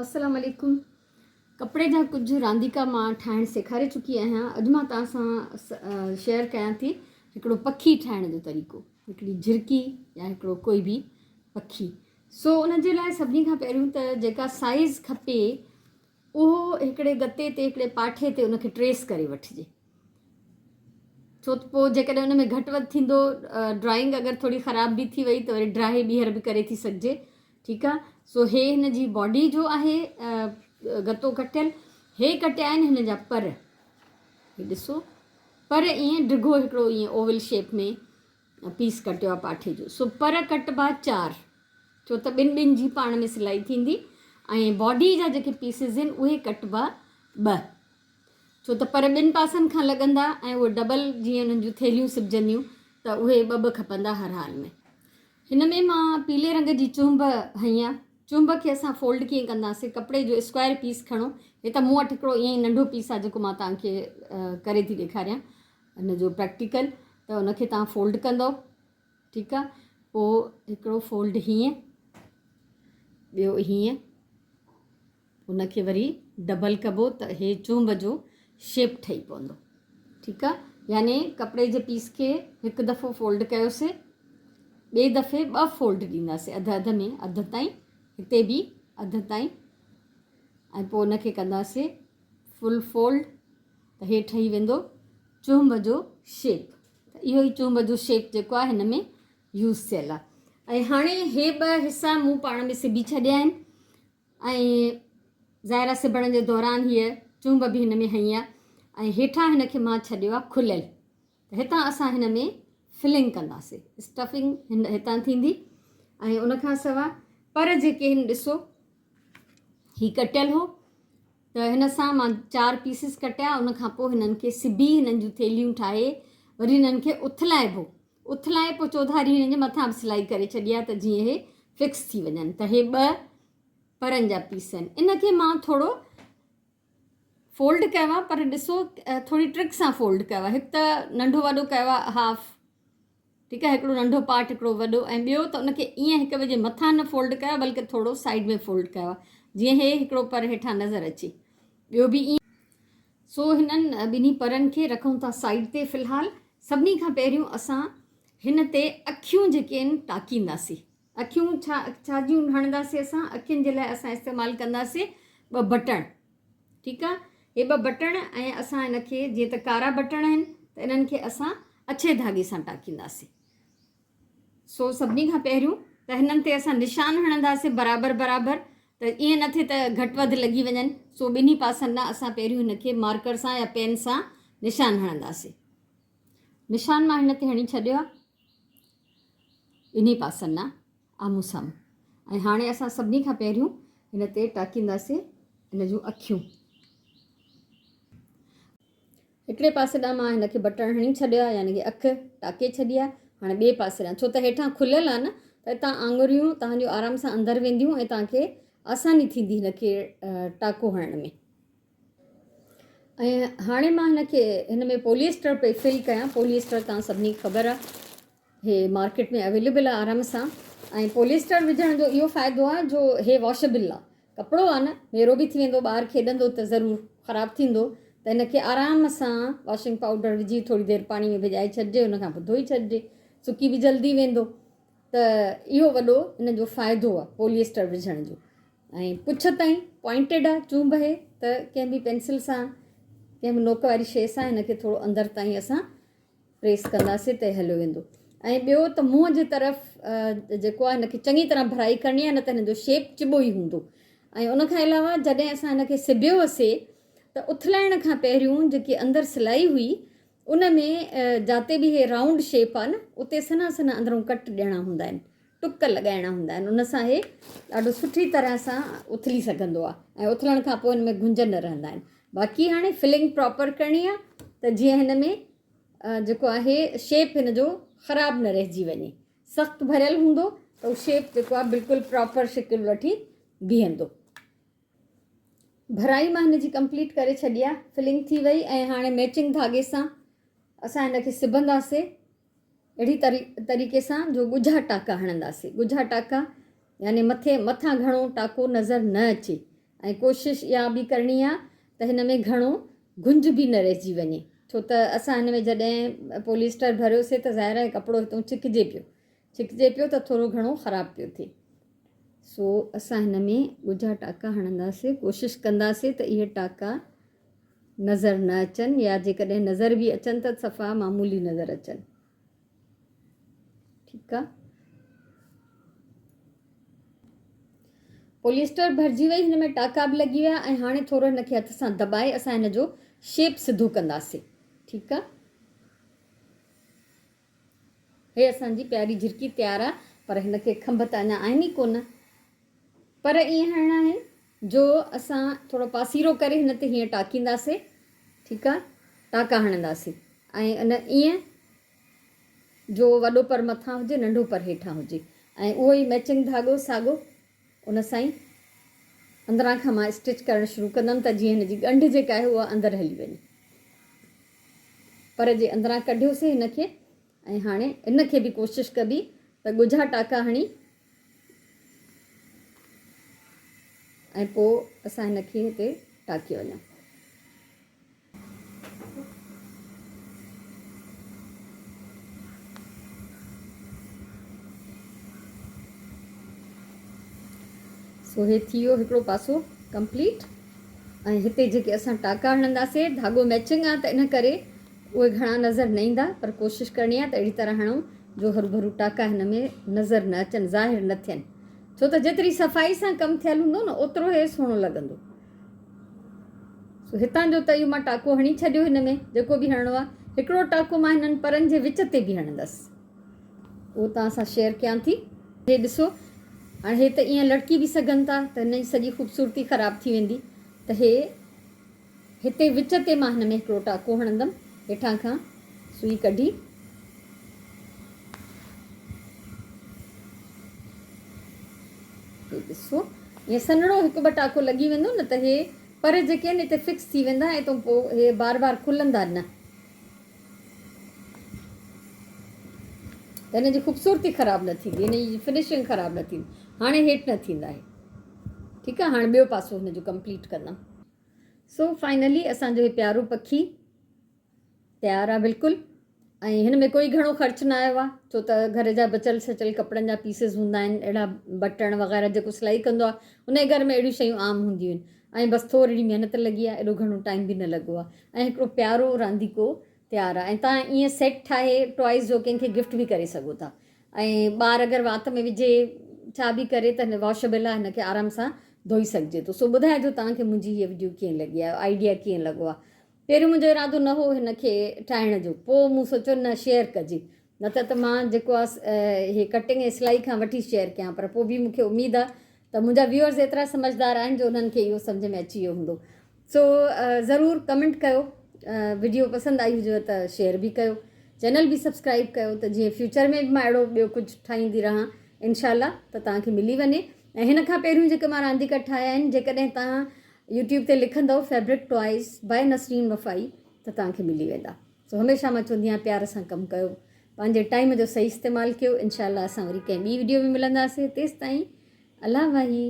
السلام عليڪم ڪپڙي جا ڪجهه رانديڪا مان ٺاهڻ سيکاري چڪي آهيان اڄ مان توهان سان شيئر ڪيان ٿي هڪڙو پکي ٺاهڻ جو طريقو هڪڙي جهرڪي يا هڪڙو ڪوئي به پکي سو ان جي لاء سڀني کان پهريون ته جيڪا سائز کپي اهو هڪڙي گتي تي هڪڙي پاٺي تي ان کي ٽريس ڪري وٺجي ڇو ته پوء جيڪڏهن ان ۾ گهٽ وڌ ٿيندو ڊرائنگ اگر ٿوري خراب به ٿي وئي ته وري ڊراهي ٻيهر به ڪري ٿي سگهجي ٺيڪ آ سو هي هن جي باڊي جو آهي گتو ڪٽيل هي ڪٽيا آهن هن جا پر هي ڏسو پر ائين ڊگهو هڪڙو ائين اوول شيپ ۾ پيس ڪٽيو آ پاٺي جو سو پر ڪٽبا چار ڇو ته ٻن ٻن جي پاڻ ۾ سلائي ٿيندي ۽ باڊي جا جيڪي پيسز آهن اهي ڪٽبا ٻه ڇو ته پر ٻن پاسن کان لڳندا ۽ اهي ڊبل جيئن انهن جون ٿيلهيون سبجنديون ته اهي ٻه ٻه کپندا هر حال ۾. هن ۾ مان پيلي رنگ جي چهنب هنئي آ. چهنب کي اسان فولڊ ڪيئن ڪنداسين ڪپڙي جو اسڪوائر پيس کڻو هي ته مون وٽ هڪڙو ائين ئي ننڍو پيس آ جيڪو مان توهان کي ڪري ٿي ڏيکاريان ان جو پريڪٽيڪل ته ان کي توهان فولڊ ڪندو ٺيڪ آ پوء هڪڙو فولڊ هيئن ٻيو هيئن ان کي وري ڊبل ڪبو ته هي چونب جو شيپ ٺهي پوندو ٺيڪ آ يعني ڪپڙي جي پيس کي هڪ دفعو فولڊ ڪيوسي ٻئي دفعي ٻه فولڊ ڏينداسي اڌ اڌ ۾ اڌ تائين هتي به اڌ تائين ۽ پوء ان کي ڪنداسي فل فولڊ ته هي ٺهي ويندو چونب جو شيپ ته اهو ئي چونب جو شيپ جيڪو آهي هن ۾ يوز ٿيل آهي ۽ هاڻي هي ٻه حصا مون پاڻ ۾ سبي ڇڏيا آهن ۽ ظاهر آهي سبڻ جي دوران هيء چونب به هن ۾ هنئي آهي ۽ هيٺان هن کي مان ڇڏيو آهي کليل ته هتان اسان هن ۾ فلنگ ڪنداسي اسٽفنگ هن هتان ٿيندي ۽ ان کان سوا پر جيڪي هن ڏسو هي ڪٽيل هو ته هن سان مان چار پيسز ڪٽيا ان کان پوء هنن کي سبي هنن جون ٿيلهيون ٺاهي وري هنن کي اٿلائبو اٿلائي پوء چوڌاري هنن جي مٿان به سلائي ڪري ڇڏي آهي ته جيئن هي فڪس ٿي وڃن ته هي ٻه پرن جا پيس آهن ان کي مان ٿورو فولڊ ڪيو آهي پر ڏسو ٿوري ٽرڪ سان فولڊ ڪيو آهي هڪ ته ننڍو وڏو ڪيو آهي هاف ٺيڪ آهي هڪڙو ننڍو پارٽ هڪڙو وڏو ۽ ٻيو ته ان کي ائين هڪ ٻئي جي مٿان نه فولڊ ڪيو بلڪه ٿورو سائيڊ ۾ فولڊ ڪيو آهي جيئن هي هڪڙو پر هيٺان نظر اچي ٻيو به ائين سو هنن ٻنهي پرن کي رکون ٿا سائيڊ تي في الحال سڀني کان پهريون اسان هن تي اکيون جيڪي آهن ٽاڪينداسي اکيون ڇا ڇا جون هڻنداسي اسان اکين جي لاء اسان استعمال ڪنداسي ٻه بٽڻ ٺيڪ آ هي ٻه بٽڻ ۽ اسان هن کي جيئن ته ڪارا بٽڻ آهن ته انهن کي اسان اڇي ڌاڳي سان ٽاڪينداسي سو سڀني کان پهريون ته هنن تي اسان نشان هڻنداسين برابر برابر ته ائين نه ٿئي ته گهٽ وڌ لڳي وڃن سو ٻنهي پاسن ڏانهن اسان پهريون هن کي مارڪر سان يا پين سان نشان هڻنداسين نشان مان هن تي هڻي ڇڏيو آهي ٻنهي پاسن ڏانهن آمهون سامهون ۽ هاڻي اسان سڀني کان پهريون هن تي ٽاڪينداسين هن جون اکيون هڪڙي پاسي ڏانهن مان هن کي بٽڻ هڻي ڇڏيو آهي يعني ڪي اک ٽاڪي ڇڏي آهي هاڻي ٻئي پاسي ڏانهن ڇو ته هيٺان کليل آهي نه ته هتان آڱريون توهان جون آرام سان اندر وينديون ۽ توهان کي آساني ٿيندي هن کي ٽاڪو هڻڻ ۾ ۽ هاڻي مان هن کي هن ۾ پوليسٽر پئي فل ڪيان پوليسٽر توهان سڀني کي خبر آهي هي مارڪيٽ ۾ اويليبل آهي آرام سان ۽ پوليسٽر وجهڻ جو اهو فائدو آهي جو هي واشبل آهي ڪپڙو آهي نه ميرو به ٿي ويندو ٻار کيڏندو ته ضرور خراب ٿيندو ته هن کي آرام سان واشنگ پائوڊر وجهي ٿوري دير پاڻي ۾ ڀڄائي ڇڏجي ان کان پوء ڌوئي ڇڏجي سڪي به جلدي ويندو ته اهو وڏو هن جو فائدو آهي پوليسٽر وجهڻ جو ۽ پڇ تائين پوائنٽيڊ آهي چونب هي ته ڪنهن به پينسل سان ڪنهن به نوڪ واري شيء سان هن کي ٿورو اندر تائين اسان پريس ڪنداسين ته هليو ويندو ۽ ٻيو ته منهن جي طرف جيڪو آهي هن کي چڱي طرح ڀرائي ڪرڻي آهي نه ته هن جو شيپ چٻو ئي هوندو ۽ ان کان علاوه جڏهن اسان هن کي سبيو هوسي ته اٿلائڻ کان پهريون جيڪي اندر سلائي هئي ان ۾ جاتي به هي رائونڊ شيپ آهي نه اتي سنها سنها اندرون ڪٽ ڏيڻا هوندا آهن ٽڪ لڳائڻا هوندا آهن ان سان هي ڏاڍو سٺي طرح سان اٿلي سگهندو آهي ۽ اٿلڻ کان پوء هن ۾ گهنج نه رهندا آهن باقي هاڻي فلنگ پراپر ڪرڻي آهي ته جيئن هن ۾ جيڪو آهي شيپ هن جو خراب نه رهجي وڃي سخت ڀريل هوندو ته هو شيپ جيڪو آهي بلڪل پراپر شڪل وٺي بيهندو. ڀرائي مان هن جي ڪمپليٽ ڪري ڇڏي آهي فلنگ ٿي وئي ۽ هاڻي ميچنگ ڌاڳي سان اسان هن کي سبنداسي اهڙي طريقي سان جو ڳجها ٽاڪا هڻنداسي ڳجها ٽاڪا يعني مٿي مٿان گهڻو ٽاڪو نظر نه اچي. ۽ ڪوشش اها به ڪرڻي آ ته هن ۾ گهڻو گهنج به نه رهجي وڃي ڇو ته اسان هن ۾ جڏهن پوليسٽر ڀريوسي ته ظاهر آهي ڪپڙو هتون ڇڪجي پيو ڇڪجي پيو ته ٿورو گهڻو خراب پيو ٿئي. سو اسان هن ۾ ڳجها ٽاڪا هڻنداسي ڪوشش ڪنداسي ته اهي ٽاڪا نظر نه اچن يا جيڪڏهن نظر به اچن ته صفا معمولي نظر اچن. ٺيڪ آ. پوليسٽر ڀرجي وئي هن ۾ ٽاڪا به لڳي ويا ۽ هاڻي ٿورو هن کي هٿ سان دٻائي اسان هن جو شيپ سڌو ڪنداسي. ٺيڪ آ. هي اسان جي پياري جھرڪي تيار آ پر هن کي کنڀ ته اڃا آهن ئي ڪونه. پر ائين هڻڻا آهن جو اسان ٿورو پاسيرو ڪري هن تي هيئن ٽاڪينداسي ٺيڪ آ ٽاڪا هڻنداسي ۽ ان ائين جو وڏو پر مٿان هجي ننڍو پر هيٺان هجي ۽ اهو ئي ميچنگ ڌاڳو ساڳو ان سان ئي اندران کان مان اسٽچ ڪرڻ شروع ڪندم ته جيئن هن جي ڳنڍ جيڪا آهي اها اندر هلي وڃي. پر جي اندران ڪڍيوسي هن کي ۽ هاڻي ان کي به ڪوشش ڪبي ته ڳجها ٽاڪا هڻي ۽ پوء اسان هن کي هتي ٽاڪي وڃون. سو هي ٿي ويو هڪڙو پاسو ڪمپليٽ ۽ هتي جيڪي اسان ٽاڪا هڻنداسي ڌاڳو ميچنگ آ ته ان ڪري اهي گهڻا نظر نه ايندا پر ڪوشش ڪرڻي آ ته اهڙي طرح هڻون جو هروڀرو ٽاڪا هن ۾ نظر نه اچن ظاهر نه ٿين ڇو ته جيتري صفائي سان ڪم ٿيل هوندو نه اوترو هي سهڻو لڳندو سو هتان جو ته اهو مان ٽاڪو هڻي ڇڏيو هن ۾ جيڪو به هڻڻو آ هڪڙو ٽاڪو مان هنن پرن جي وچ تي به هڻندس اهو توهان سان شيئر ڪيان ٿي. هي ڏسو هاڻي هي ته ائين لڙڪي به سگهن ٿا ته هن جي سڄي خوبصورتي خراب ٿي ويندي ته هي هتي وچ تي مان هن ۾ هڪڙو ٽاڪو هڻندم هيٺان کان سوئي ڪڍي هي ڏسو ائين سنهڙو هڪ ٻه ٽاڪو لڳي ويندو نه ته هي پر جيڪي آهن هتي فڪس ٿي ويندا ۽ ته پوء هي بار بار کلندا نه. ته هن جي خوبصورتي خراب نه ٿيندي هن جي فنشنگ خراب نه ٿيندي هاڻي هيٺ نه ٿيندا هي ٺيڪ آهي هاڻي ٻيو پاسو هن جو ڪمپليٽ ڪندم سو فائنلي اسان جو هي پيارو پکي تيار آهي بلڪل ۽ هن ۾ ڪوئي گهڻو خرچ نه آيو آهي ڇو ته گهر جا بچل سچل ڪپڙن جا پيسز هوندا آهن اهڙا بٽڻ وغيره جيڪو سلائي ڪندو آهي ان جي گهر ۾ اهڙيون شيون عام هونديون آهن ۽ بس ٿورڙي محنت لڳي آهي ايڏو گهڻو ٽائيم به نه لڳو آهي ۽ هڪڙو پيارو رانديڪو تيار آهي ۽ توهان ائين سيٽ ٺاهي ٽوائز جو ڪنهن کي گفٽ به ڪري سگهو ٿا ۽ ٻار اگر وات ۾ وجهي ڇا به ڪري ته هن واشبل آهي هن کي آرام سان ڌوئي سگهجي ٿو سو ٻڌائجو توهان کي منهنجي هيء وڊيو ڪيئن لڳي آهي آئيڊيا ڪيئن لڳو آهي پهريون منهنجو ارادو نه هو هن کي ٺاهڻ جو پوء مون سوچيو نه شيئر ڪجي نه ته ته مان جيڪو آهي هي ڪٽنگ ۽ سلائي کان وٺي شيئر ڪيان پر پوء به مون کي اميد آهي ته منهنجا ويورز ايترا سمجهدار آهن جو انهن کي اهو سمجهه ۾ اچي ويو هوندو سو ضرور ڪمينٽ ڪيو وڊيو پسند آئي هجيو ته شيئر به ڪيو چينل به سبسڪرائب ڪيو ته جيئن فيوچر ۾ به مان اهڙو ٻيو ڪجهه ٺاهيندي رهان انشاء الله ته توهان کي ملي وڃي ۽ هن کان پهريون جيڪي مان رانديڪا ٺاهيا آهن جيڪڏهن توهان يوٽيوب تي لکندو فيبرڪ ٽوائز باء نسرين وفائي ته توهان کي ملي ويندا سو هميشه مان چوندي آهيان پيار سان ڪم ڪيو پنهنجي ٽائيم جو صحيح استعمال ڪيو انشاء الله اسان وري ڪنهن ٻي وڊيو ۾ ملنداسين تيستائين الله واهي.